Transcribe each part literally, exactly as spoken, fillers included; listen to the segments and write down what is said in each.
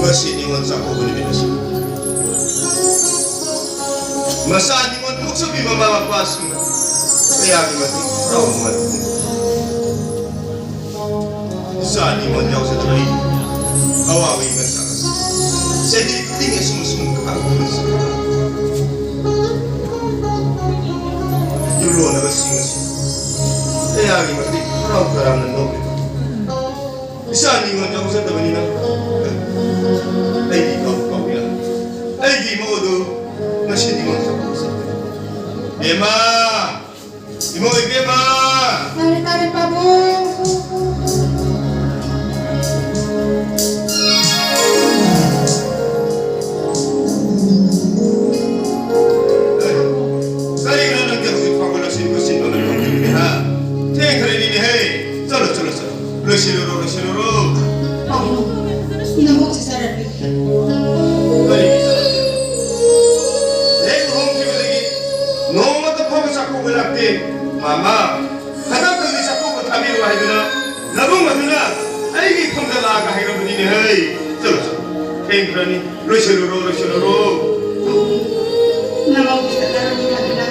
ꯉꯁꯤ ꯅꯤꯉꯣꯜ ꯆꯥꯛꯀꯧꯕ ꯅꯨꯃꯤꯠ ꯑꯁꯤ ꯃꯆꯥ ꯅꯤꯉꯣꯜ ꯄꯣꯛꯆꯕꯤ ꯃꯃꯥ ꯃꯄꯥꯁꯤꯡꯅ ꯀꯌꯥꯒꯤ ꯃꯇꯤꯛ ꯍꯔꯥꯎꯕ ꯃꯇꯤꯛ ꯏꯆꯥ ꯅꯤꯉꯣꯜ ꯌꯥꯎꯖꯗꯕ ꯑꯩ ꯑꯋꯥꯕꯒꯤ ꯃꯆꯥꯛ ꯑꯁꯤ ꯆꯍꯤ ꯈꯨꯗꯤꯡꯒꯤ ꯑꯁꯨꯝ ꯑꯁꯨꯝ ꯈꯥꯡꯗꯨꯅ ꯆꯠꯄ ꯌꯨꯝꯂꯣꯟꯅꯕꯁꯤꯡ ꯑꯁꯤ ꯀꯌꯥꯒꯤ ꯃꯇꯤꯛ ꯍꯔꯥꯎ ꯇꯌꯥꯝꯅ ꯅꯣꯛꯂꯤꯕ꯫ ꯏꯆꯥ ꯅꯤꯉꯣꯜ ꯌꯥꯎꯖꯗꯕꯅꯤꯅ ꯑꯩꯒꯤ ꯏꯀꯥꯎ ꯀꯥꯎꯕꯤꯔꯝꯃꯤ꯫ ꯑꯩꯒꯤ ꯏꯃꯧ ꯑꯗꯨ ꯉꯁꯤ ꯅꯤꯉꯣꯜ ꯆꯥꯛꯀꯧꯕ ꯆꯠꯀꯅꯤ꯫ ꯕꯦꯝꯃ! ꯏꯃꯧ ꯏꯕꯦꯝꯃ! ꯇꯥꯔꯦ, ꯇꯥꯔꯦ, ꯄꯥꯕꯨꯡ꯫ ꯀꯔꯤꯒꯤꯅꯣ ꯅꯪꯗꯤ ꯍꯧꯖꯤꯛ ꯐꯥꯎꯕ ꯂꯣꯏꯁꯤꯟꯕ ꯁꯤꯟꯕ ꯂꯣꯏ ꯐꯪꯗ꯭ꯔꯤꯕꯅꯤ, ꯍꯥ? ꯊꯦꯡꯈ꯭ꯔꯦꯅꯦꯍꯦ꯫ ꯆꯠꯂꯣ, ꯆꯠꯂꯣ, ꯆꯠꯂꯣ꯫ ꯂꯣꯏꯁꯤꯜꯂꯨꯔꯣ, ꯂꯣꯏꯁꯤꯜꯂꯨꯔꯣ꯫ ꯄꯥꯕꯨꯡ, ꯅꯃꯧ ꯆꯠꯆꯔꯒꯦ꯫ ꯀꯔꯤꯒꯤ ꯆꯠꯂꯣꯏꯗꯣꯏꯅꯣ? ꯍꯦꯛ ꯂꯨꯍꯣꯡꯈꯤꯕꯗꯒꯤ ꯅꯣꯡꯃꯇ ꯐꯥꯎꯕ ꯆꯥꯛꯀꯧꯕ ꯂꯥꯛꯇꯦ꯫ ꯃꯃꯥ, ꯍꯟꯗꯛꯇꯗꯤ ꯆꯥꯛꯀꯧꯕ ꯊꯥꯕꯤꯔꯣ ꯍꯥꯏꯗꯨꯅ ꯅꯕꯨꯡ ꯑꯗꯨꯅ ꯑꯩꯒꯤ ꯏꯐꯝꯗ ꯂꯥꯛꯑꯒ ꯍꯥꯏꯔꯕꯅꯤꯅꯦ ꯍꯩ꯫ ꯆꯠꯂꯣ, ꯆꯠꯂꯣ꯫ ꯊꯦꯡꯈ꯭ꯔꯅꯤ꯫ ꯂꯣꯏꯁꯤꯜꯂꯨꯔꯣ, ꯂꯣꯏꯁꯤꯜꯂꯨꯔꯣ꯫ ꯅꯃꯧꯒꯤ ꯆꯠꯅꯔꯨꯅꯤ ꯍꯥꯏꯗꯨꯅ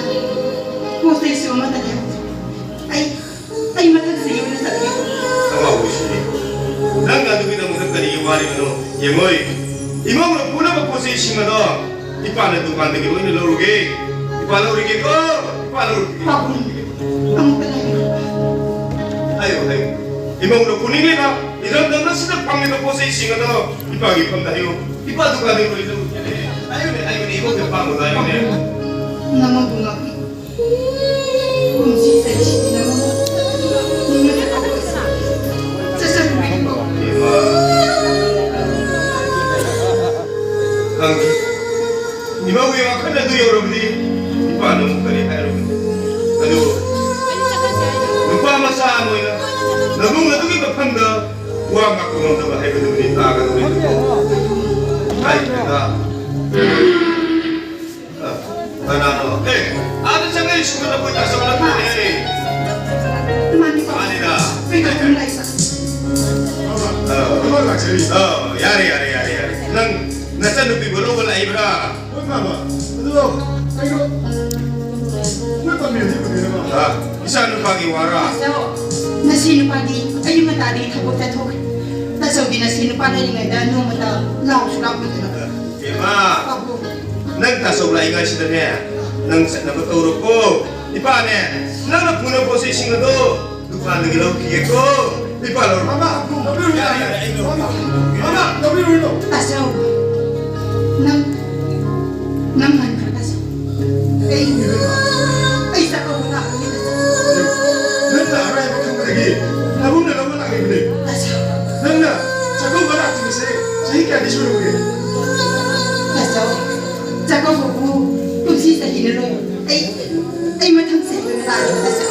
ꯄꯣꯠ ꯆꯩꯁꯨ ꯑꯃꯠꯇ ꯂꯩꯍꯧꯗꯦ꯫ ꯑꯩ, ꯑꯩ ꯃꯊꯛꯁꯤꯒꯤ ꯑꯣꯏꯅ ꯆꯠꯂꯒꯦ꯫ ꯑꯋꯥ ꯑꯣꯏꯁꯤꯅꯦ꯫ ꯅꯪ ꯑꯗꯨꯒꯤꯗꯃꯛꯇ ꯀꯔꯤꯒꯤ ꯋꯥꯔꯤꯕꯅꯣ? ꯌꯦꯡꯉꯣꯏ꯫ ꯏꯃꯧꯅ ꯄꯨꯅꯕ ꯄꯣꯠ ꯆꯩꯁꯤꯡ ꯑꯗꯣ ꯏꯄꯥꯅ ꯗꯨꯀꯥꯟꯗꯒꯤ ꯂꯣꯏꯅ ꯂꯧꯔꯨꯒꯦ꯫ ꯏꯄꯥ ꯂꯧꯔꯒꯦꯀꯣ꯫ ꯏꯄꯥ ꯂꯧꯔꯒꯦ꯫ ꯄꯥꯕꯨꯡ, ꯑꯃꯨꯛꯇ ꯉꯥꯏꯈꯣ꯫ ꯍꯥꯏꯌꯨ, ꯍꯥꯏꯌꯨ꯫ ꯏꯃꯧꯅ ꯄꯨꯅꯤꯡꯂꯤꯕ ꯏꯔꯝꯗꯝ ꯑꯁꯤꯗ ꯐꯪꯂꯤꯕ ꯄꯣꯠ ꯆꯩꯁꯤꯡ ꯑꯗꯣ ꯏꯄꯥꯒꯤ ꯏꯐꯝꯗ ꯍꯥꯏꯌꯨ꯫ ꯏꯄꯥ ꯗꯨꯀꯥꯟꯗꯒꯤ ꯂꯣꯏꯅ ꯂꯧꯔꯨꯒꯦ꯫ ꯍꯥꯏꯌꯨꯅꯦ, ꯍꯥꯏꯌꯨꯅꯦ, ꯏꯃꯧꯒꯤ ꯑꯄꯥꯝꯕꯗꯣ ꯍꯥꯏꯌꯨꯅꯦ꯫ ꯅꯃꯧꯕꯨ ꯉꯥꯛꯄꯤꯌꯨ꯫ ꯀꯨꯝꯁꯤ ꯆꯍꯤꯁꯤꯗꯤ ꯅꯃꯧ ꯅꯤꯡꯅ ꯆꯠꯆꯔꯨꯔꯦꯀꯣ꯫ ꯏꯃꯥ꯫ ꯈꯪꯗꯦ꯫ ꯏꯃꯧꯒꯤ ꯋꯥꯈꯜ ꯑꯗꯨ ꯌꯧꯔꯕꯗꯤ ꯏꯄꯥꯅ ꯑꯃꯨꯛ ꯀꯔꯤ ꯍꯥꯏꯔꯨꯒꯅꯤ? ꯑꯗꯨꯕꯨ ꯅꯨꯄꯥ ꯃꯆꯥ ꯑꯃ ꯑꯣꯏꯅ ꯅꯕꯨꯡ ꯑꯗꯨꯒꯤ ꯃꯐꯝꯗ ꯋꯥ ꯉꯥꯛꯄ ꯉꯝꯗꯕ ꯍꯥꯏꯕꯗꯨꯅꯤ ꯇꯥꯒꯗꯧꯔꯤꯕ꯫ ꯍꯥꯏꯈ꯭ꯔꯦꯗ꯫ ꯑ, ꯀꯅꯥꯅꯣ? ꯑꯦ, ꯑꯥꯗ ꯆꯪꯉꯛꯏꯁꯤꯕꯨ ꯅꯈꯣꯏ ꯇꯥꯆꯧ ꯅꯠꯇ꯭ꯔꯣꯅꯦ? ꯃꯥꯅꯤ꯫ ꯃꯥꯅꯤꯗ꯫ ꯑꯩ ꯀꯥꯏꯗ ꯂꯩꯕ? ꯑ, ꯑ, ꯌꯥꯔꯦ, ꯌꯥꯔꯦ, ꯌꯥꯔꯦ, ꯌꯥꯔꯦ꯫ ꯅꯪ ꯅꯆꯟꯅꯨꯄꯤꯕꯨ ꯂꯧꯕ ꯂꯥꯛꯏꯕ꯭ꯔꯥ? ꯍꯣꯏ, ꯃꯥꯃ꯫ ꯑꯗꯣ ꯀꯩꯅꯣ, ꯃꯣꯏ ꯄꯥꯝꯕꯤꯔꯗꯤ ꯐꯗꯣꯏꯅꯦ, ꯃꯥꯃ꯫ ꯍꯥ? ꯏꯆꯥꯅꯨꯄꯥꯒꯤ ꯋꯥꯔꯥ? ꯇꯥꯆꯧ, ꯅꯁꯤ ꯅꯨꯄꯥꯗꯤ ꯑꯌꯨꯛ ꯉꯟꯇꯥꯗꯒꯤ ꯊꯕꯛ ꯆꯠꯊꯣꯛꯈ꯭ꯔꯦ꯫ ꯇꯥꯆꯧꯗꯤ ꯅꯁꯤ ꯅꯨꯄꯥ ꯂꯩꯔꯤꯉꯩꯗ ꯅꯣꯡꯃꯇ ꯂꯥꯎꯁꯨ ꯂꯥꯎꯕꯤꯗꯅ꯫ ꯕꯦꯝꯃ, ꯄꯥꯕꯨꯡ꯫ ꯅꯪ ꯇꯥꯆꯧ ꯂꯥꯛꯏꯉꯩꯁꯤꯗꯅꯦ, ꯅꯪ ꯆꯠꯅꯕ ꯇꯧꯔꯣꯀꯣ꯫ ꯏꯄꯥꯅꯦ, ꯅꯪꯅ ꯄꯨꯅꯕ ꯄꯣꯠ ꯆꯩꯁꯤꯡ ꯑꯗꯣ ꯗꯨꯀꯥꯟꯗꯒꯤ ꯂꯧꯈꯤꯒꯦꯀꯣ꯫ ꯏꯄꯥ ꯂꯧꯔꯣ꯫ ꯃꯥꯃ, ꯂꯧꯕꯤꯔꯨ ꯌꯥꯔꯦ, ꯌꯥꯔꯦ, ꯑꯩ ꯂꯧꯔꯣ꯫ ꯃꯥꯃ, ꯃꯥꯃ, ꯂꯧꯕꯤꯔꯨ, ꯂꯧ꯫ ꯇꯥꯆꯧ, ꯅꯪ, ꯅꯪ ꯍꯟꯈ꯭ꯔꯣ, ꯇꯥꯆꯧ꯫ ꯑꯩ, ꯑꯩ ꯆꯥꯛꯀꯧꯕ ꯂꯥꯛꯀꯅꯤ, ꯇꯥꯆꯧ꯫ ꯅꯪꯅ ꯑꯔꯥꯏꯕ ꯈꯪꯕꯗꯒꯤ ꯅꯕꯨꯡꯅ ꯂꯧꯕ ꯂꯥꯛꯂꯤꯕꯅꯤ꯫ ꯇꯥꯆꯧ꯫ ꯅꯪꯅ ꯆꯥꯛꯀꯧꯕ ꯂꯥꯛꯇ꯭ꯔꯤꯕꯁꯦ ꯆꯍꯤ ꯀꯌꯥꯗꯤ ꯁꯨꯔꯕꯒꯦ? ꯇꯥꯆꯧ, ꯆꯥꯛꯀꯧꯕꯕꯨ ꯀꯨꯝꯁꯤ ꯆꯍꯤꯅ ꯂꯣꯏ꯫ ꯑꯩ, ꯑꯩ ꯃꯊꯪ ꯆꯍꯤ ꯑꯣꯏꯅ ꯂꯥꯛꯑꯒꯦ, ꯇꯥꯆꯧ꯫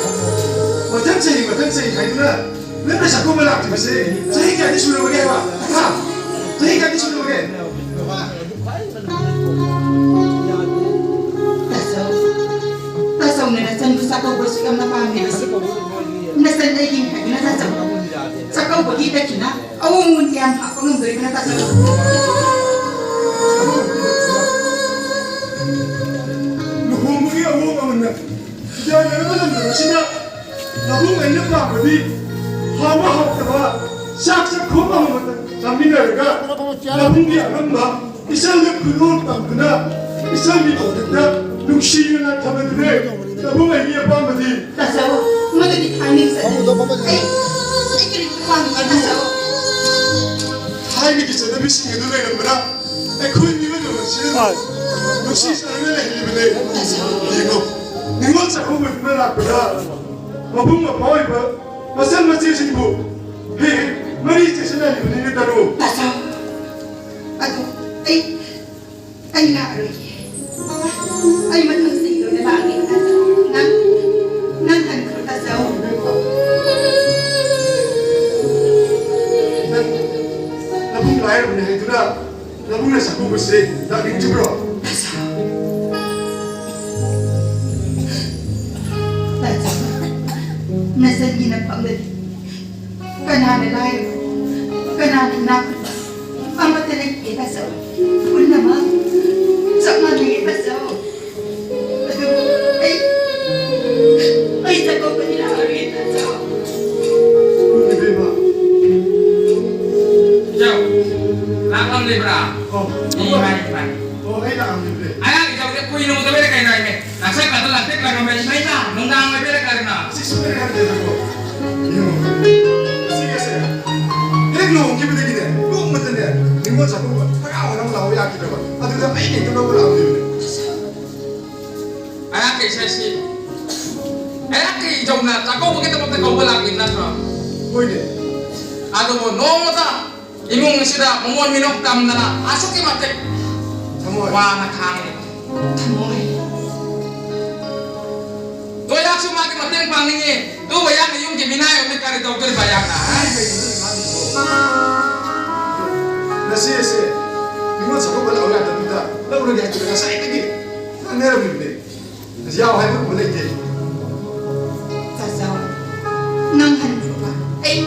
ꯃꯊꯪ ꯆꯍꯤ, ꯃꯊꯪ ꯆꯍꯤ ꯍꯥꯏꯗꯨꯅ ꯅꯪꯅ ꯆꯥꯛꯀꯧꯕ ꯂꯥꯛꯇ꯭ꯔꯤꯕꯁꯦ ꯆꯍꯤ ꯀꯌꯥꯗꯤ ꯁꯨꯔꯕꯒꯦ ꯍꯥꯏꯕ? ꯍꯥ? ꯆꯍꯤ ꯀꯌꯥꯗꯤ ꯁꯨꯔꯕꯒꯦ? ꯇꯥꯆꯧ, ꯇꯥꯆꯧꯅ ꯅꯆꯟꯕꯨ ꯆꯥꯛꯀꯧꯕꯁꯨ ꯌꯥꯝꯅ ꯄꯥꯝꯃꯦ ꯍꯥꯏꯁꯤꯕꯨ꯫ ꯅꯆꯟ ꯑꯩꯒꯤꯅꯤ ꯍꯥꯏꯗꯨꯅ ꯇꯥꯆꯧ꯫ ꯆꯥꯛꯀꯧꯕꯒꯤ ꯗꯈꯤꯅꯥ ꯑꯋꯣꯡꯕꯣꯟ ꯀꯌꯥꯝ ꯍꯥꯞꯄ ꯉꯝꯗꯣꯔꯤꯕꯅꯣ ꯇꯥꯆꯧ? ꯂꯨꯍꯣꯡꯕꯒꯤ ꯑꯋꯣꯡ ꯑꯃꯅ ꯌꯥꯅꯔꯕ ꯂꯝꯗꯝ ꯑꯁꯤꯗ ꯅꯕꯨꯡ ꯑꯩꯅ ꯄꯥꯝꯕꯗꯤ ꯍꯥꯎꯕ ꯍꯥꯎꯇꯕ ꯆꯥꯛ ꯆꯥꯛꯈꯣꯝ ꯑꯃꯃꯝꯇ ꯆꯥꯃꯤꯟꯅꯔꯒ ꯅꯕꯨꯡꯒꯤ ꯑꯉꯝꯕ ꯏꯆꯜꯗ ꯈꯨꯗꯣꯜ ꯇꯝꯗꯨꯅ ꯏꯆꯜꯒꯤ ꯃꯊꯛꯇ ꯅꯨꯡꯁꯤꯅ ꯊꯝꯕꯗꯨꯅꯦ ꯅꯕꯨꯡ ꯑꯩꯒꯤ ꯑꯄꯥꯝꯕꯗꯤ꯫ ꯇꯥꯆꯧ, ꯃꯗꯨꯗꯤ ꯊꯥꯏꯅꯒꯤ ꯆꯠꯅꯕꯤ꯫ ꯑꯩ, ꯑꯩ ꯀꯔꯤꯒꯨꯝꯕ ꯄꯥꯝꯗꯦ, ꯇꯥꯆꯧ꯫ ꯊꯥꯏꯅꯒꯤ ꯆꯠꯅꯕꯤꯁꯤꯡ ꯑꯗꯨ ꯂꯩꯔꯝꯕꯅ ꯑꯩꯈꯣꯏ ꯃꯤꯑꯣꯏꯕ ꯃꯁꯦꯟ ꯅꯨꯡꯁꯤ ꯆꯥꯟꯅꯅ ꯂꯩꯍꯜꯂꯤꯕꯅꯦ꯫ ꯌꯦꯡꯉꯣ, ꯅꯤꯉꯣꯜ ꯆꯥꯛꯀꯧꯕꯗꯨꯅ ꯂꯥꯛꯄꯗ ꯃꯕꯨꯡ ꯃꯧꯄ꯭ꯋꯥ ꯑꯣꯏꯕ ꯃꯆꯟ ꯃꯆꯦꯁꯤꯡꯕꯨ ꯍꯦꯛ ꯍꯦꯛ ꯃꯔꯤ ꯆꯦꯠꯁꯤꯟꯅꯍꯜꯂꯤꯕꯅꯤꯅꯦ ꯇꯔꯨ꯫ ꯇꯥꯆꯧ, ꯑꯗꯣ ꯑꯩ, ꯑꯩ ꯂꯥꯛꯑꯔꯣꯏꯒꯦ꯫ ꯑꯩ ꯃꯊꯪ ꯆꯍꯤꯗ ꯑꯣꯏꯅ ꯂꯥꯛꯑꯒꯦ, ꯇꯥꯆꯧ꯫ ꯅꯪ, ꯅꯪ ꯍꯟꯈ꯭ꯔꯣ, ꯇꯥꯆꯧ꯫ ꯅꯪ ꯅꯕꯨꯡ ꯂꯥꯏꯔꯕꯅꯤ ꯍꯥꯏꯗꯨꯅ ꯅꯕꯨꯡꯅ ꯆꯥꯛꯀꯧꯕꯁꯦ ꯂꯥꯛꯅꯤꯡꯗ꯭ꯔꯤꯕ꯭ꯔꯣ? ꯇꯥꯆꯧ, ꯇꯥꯆꯧ, ꯅꯆꯟꯒꯤ ꯅꯐꯝꯗꯗꯤ ꯀꯅꯥꯅ ꯂꯥꯏꯔꯕ, ꯀꯅꯥꯅ ꯏꯅꯥꯛ ꯈꯨꯟꯕ, ꯇꯥꯆꯧ, ꯄꯨꯝꯅꯃꯛ ꯆꯞ ꯃꯥꯟꯅꯩ ꯇꯥꯆꯧ꯫ ꯑꯗꯨꯕꯨ ꯑꯩ, ꯑꯩ ꯆꯥꯛꯀꯧꯕꯗꯤ ꯂꯥꯛꯑꯔꯣꯏ ꯇꯥꯆꯧ꯫ ꯏꯕꯦꯝꯃ꯫ ꯏꯆꯧ, ꯂꯥꯛꯂꯝꯂꯤꯕ꯭ꯔꯥ? ꯑꯣ, ꯏꯃꯥ, ꯏꯃꯥ꯫ ꯑꯣ, ꯑꯩ ꯂꯥꯛꯂꯝꯂꯤꯕꯅꯦ꯫ ꯑꯩꯍꯥꯛ ꯏꯆꯧꯁꯦ ꯀꯨꯏꯅ ꯎꯗꯕꯩꯔ ꯀꯩꯅꯣ ꯍꯥꯏꯅꯦ꯫ ꯅꯁꯛ ꯑꯗꯨ ꯂꯪꯇ꯭ꯔꯤꯛ ꯂꯪꯉꯝꯃꯦ, ꯏꯃꯩꯃ, ꯅꯨꯡꯗꯥꯡ ꯑꯣꯏꯕꯩꯔ ꯀꯔꯤꯅꯣ? ꯁꯤ ꯁꯨꯃꯥꯏꯅ ꯍꯥꯏꯔꯛꯇꯦꯕꯀꯣ꯫ ꯌꯦꯡꯉꯣ꯫ ꯁꯤꯒꯁꯦ ꯍꯦꯛ ꯂꯨꯍꯣꯡꯈꯤꯕꯗꯒꯤꯅꯦ, ꯅꯣꯡꯃꯇꯅꯦ, ꯅꯤꯉꯣꯜ ꯆꯥꯛꯀꯧꯕ ꯍꯔꯥꯎ ꯍꯔꯥꯎ ꯂꯥꯛꯑꯣ ꯌꯥꯈꯤꯗ꯭ꯔꯕ꯫ ꯑꯗꯨꯗ ꯑꯩꯅ ꯍꯦꯛꯇ ꯂꯧꯕ ꯂꯥꯛꯑꯝꯃꯤꯕꯅꯦ꯫ ꯑꯩꯍꯥꯛꯀꯤ ꯏꯆꯦꯁꯤ, ꯑꯩꯍꯥꯛꯀꯤ ꯏꯆꯧꯅ ꯆꯥꯛꯀꯧꯕꯒꯤꯗꯃꯛꯇ ꯀꯧꯕ ꯂꯥꯛꯂꯤꯕ ꯅꯠꯇ꯭ꯔꯣ? ꯍꯣꯏꯅꯦ꯫ ꯑꯗꯨꯕꯨ ꯅꯣꯡꯃꯇ ꯏꯃꯨꯡ ꯑꯁꯤꯗ ꯃꯃꯣꯟ ꯃꯤꯅꯣꯛ ꯇꯝꯗꯅ ꯑꯁꯨꯛꯀꯤ ꯃꯇꯤꯛ ꯊꯃꯣꯏ꯫ ꯋꯥꯅ ꯈꯥꯡꯂꯤ꯫ ꯊꯃꯣꯏ꯫ ꯇꯣꯌꯥꯛꯁꯨ ꯃꯥꯒꯤ ꯃꯇꯦꯡ ꯄꯥꯡꯅꯤꯡꯉꯤ꯫ ꯑꯗꯨꯕꯨ ꯑꯩꯍꯥꯛꯅ ꯌꯨꯝꯒꯤ ꯃꯤꯅꯥꯏ ꯑꯣꯏꯅ ꯀꯔꯤ ꯇꯧꯗꯣꯔꯤꯕ ꯑꯩꯍꯥꯛꯅ, ꯍꯥ? ꯅꯆꯦ ꯑꯁꯦ ꯅꯤꯉꯣꯜ ꯆꯥꯛꯀꯧꯕ ꯂꯥꯛꯑꯣ ꯌꯥꯗꯕꯗꯨꯗ ꯂꯧꯔꯒꯦ ꯍꯥꯏꯗꯨꯅ ꯉꯁꯥꯏꯗꯒꯤ ꯉꯥꯡꯅꯔꯝꯃꯤꯕꯅꯦ꯫ ꯌꯥꯎ ꯍꯥꯏꯕ ꯑꯃ ꯂꯩꯇꯦ꯫ ꯇꯥꯆꯧ, ꯅꯪ ꯍꯟꯈ꯭ꯔꯣꯕ꯫ ꯑꯩ,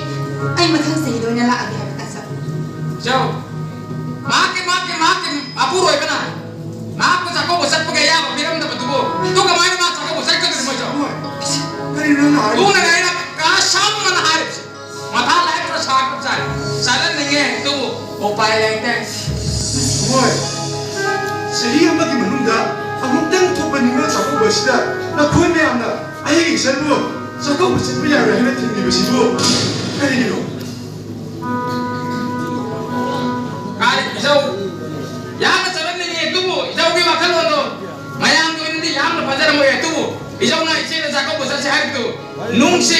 ꯑꯩ ꯃꯊꯪ ꯆꯍꯤꯗ ꯑꯣꯏꯅ ꯂꯥꯛꯑꯒꯦ ꯍꯥꯏꯕ ꯇꯥꯆꯧ꯫ ꯏꯆꯧ, ꯃꯍꯥꯛꯀꯤ, ꯃꯍꯥꯛꯀꯤ, ꯃꯍꯥꯛꯀꯤ ꯃꯄꯨꯔꯣꯏꯕꯅ ꯃꯍꯥꯛꯄꯨ ꯆꯥꯛꯀꯧꯕ ꯆꯠꯄꯒꯤ ꯑꯌꯥꯕ ꯄꯤꯔꯝꯗꯕꯗꯨꯕꯨ, ꯑꯗꯨ ꯀꯃꯥꯏꯅ ꯃꯥ ꯆꯥꯛꯀꯧꯕ ꯆꯠꯀꯗꯣꯔꯤꯃꯣ, ꯏꯆꯧ? ꯍꯣꯏ꯫ ꯀꯔꯤꯅꯣ ꯅꯪꯅ ꯍꯥꯏꯔꯤꯁꯦ? ꯑꯗꯨꯅꯅꯦ ꯑꯩꯅ ꯀꯥ ꯁꯝꯃꯅ ꯍꯥꯏꯔꯤꯕꯁꯦ꯫ ꯃꯊꯥ ꯂꯥꯏꯔꯤꯛꯇ ꯁꯥꯒꯗꯕ ꯖꯥꯠꯅꯤ꯫ ꯆꯠꯍꯟꯅꯤꯡꯉꯦ, ꯑꯗꯨꯕꯨ ꯎꯄꯥꯏ ꯂꯩꯇꯦ꯫ ꯍꯣꯏ, ꯆꯍꯤ ꯑꯃꯒꯤ ꯃꯅꯨꯡꯗ ꯑꯃꯨꯛꯇꯪ ꯊꯣꯛꯄ ꯅꯤꯉꯣꯜ ꯆꯥꯛꯀꯧꯕ ꯑꯁꯤꯗ ꯅꯈꯣꯏ ꯃꯌꯥꯝꯅ ꯑꯩꯒꯤ ꯏꯆꯟꯕꯨ ꯆꯥꯛꯀꯧꯕ ꯆꯠꯄ ꯌꯥꯔꯣꯏ ꯍꯥꯏꯅ ꯊꯤꯡꯂꯤꯕꯁꯤꯕꯨ ꯀꯔꯤꯒꯤꯅꯣ? ꯀꯥꯔꯤ ꯏꯖꯧ, ꯌꯥꯝꯅ ꯆꯠꯍꯟꯅꯤꯡꯉꯤ, ꯑꯗꯨꯕꯨ ꯏꯖꯧꯒꯤ ꯋꯥꯈꯜꯂꯣꯟꯗꯣ ꯃꯌꯥꯝꯒꯤ ꯑꯣꯏꯅꯗꯤ ꯌꯥꯝꯅ ꯐꯖꯔꯝꯃꯣꯏ, ꯑꯗꯨꯕꯨ ꯏꯖꯧꯅ ꯏꯆꯦꯅ ꯆꯥꯛꯀꯧꯕ ꯆꯠꯁꯦ ꯍꯥꯏꯕꯗꯨ ꯅꯨꯡꯁꯤ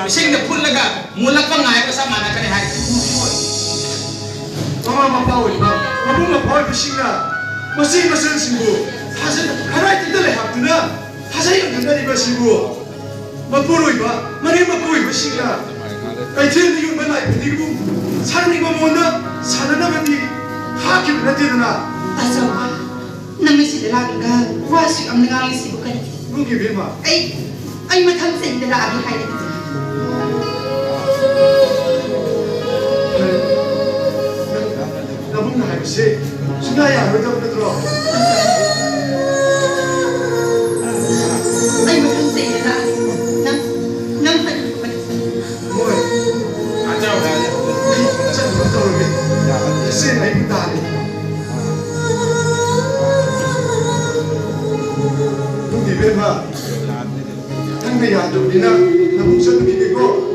ꯏꯁꯤꯡꯗ ꯐꯨꯠꯂꯒ ꯃꯨꯜꯂꯛꯄ ꯉꯥꯏꯕ ꯆꯞ ꯃꯥꯟꯅꯒꯅꯤ ꯍꯥꯏꯔꯤ꯫ ꯃꯃꯥ ꯃꯄꯥ ꯑꯣꯏꯕ, ꯃꯕꯨꯡ ꯃꯧꯄ꯭ꯋꯥ ꯑꯣꯏꯕꯁꯤꯡꯅ ꯃꯆꯦ ꯃꯆꯜꯁꯤꯡꯕꯨ ꯊꯥꯖ-, ꯈꯔꯥꯏ ꯇꯤꯟꯗ ꯂꯩꯍꯥꯞꯇꯨꯅ ꯊꯥꯖ ꯌꯥꯝꯖꯟꯅꯔꯤꯕ ꯑꯁꯤꯕꯨ ꯃꯄꯨꯔꯣꯏꯕ, ꯃꯅꯦꯝ ꯃꯀꯨ ꯑꯣꯏꯕꯁꯤꯡꯅ ꯀꯩꯊꯦꯜꯗ ꯌꯣꯟꯕ ꯂꯥꯏ ꯐꯗꯤꯒꯨꯝ ꯁꯥꯟꯅꯅꯤꯡꯕ ꯃꯑꯣꯡꯗ ꯁꯥꯟꯅꯅꯕꯗꯤ ꯊꯥꯈꯤꯕ ꯅꯠꯇꯦꯗꯅ꯫ ꯇꯥꯆꯧ, ꯅꯪꯅ ꯁꯤꯗ ꯂꯥꯛꯂꯒ ꯋꯥꯁꯨ ꯌꯥꯝꯅ ꯉꯥꯡꯂꯤꯁꯤꯕꯨ ꯀꯔꯤꯒꯤꯅꯣ? ꯅꯪꯒꯤ ꯏꯕꯦꯝꯃ꯫ ꯑꯩ, ꯑꯩ ꯃꯊꯪ ꯆꯍꯤꯗ ꯂꯥꯛꯑꯒꯦ ꯍꯥꯏꯔꯦ꯫ ꯅꯪ, ꯅꯪ, ꯅꯕꯨꯡꯅ ꯍꯥꯏ ꯁꯤ ꯁꯨꯡꯌꯥ ꯌꯥꯔꯣꯏꯗꯕ ꯅꯠꯇ꯭ꯔꯣ? ꯑꯩ ꯃꯊꯪ ꯆꯍꯤꯗ ꯂꯥꯛꯑꯒꯦ꯫ ꯅꯪ, ꯅꯪ ꯐꯅ ꯐꯅ꯫ ꯃꯣꯏ, ꯑꯩ ꯆꯠꯅꯕ ꯇꯧꯔꯒꯦ꯫ ꯇꯁꯦꯡꯅ ꯑꯩꯕꯨ ꯇꯥꯔꯦ꯫ ꯏꯕꯨꯡ ꯏꯕꯦꯝꯃ, ꯅꯪꯅ ꯌꯥꯗꯕꯅꯤꯅ ꯅꯕꯨꯡ ꯆꯠꯈꯤꯒꯦꯀꯣ꯫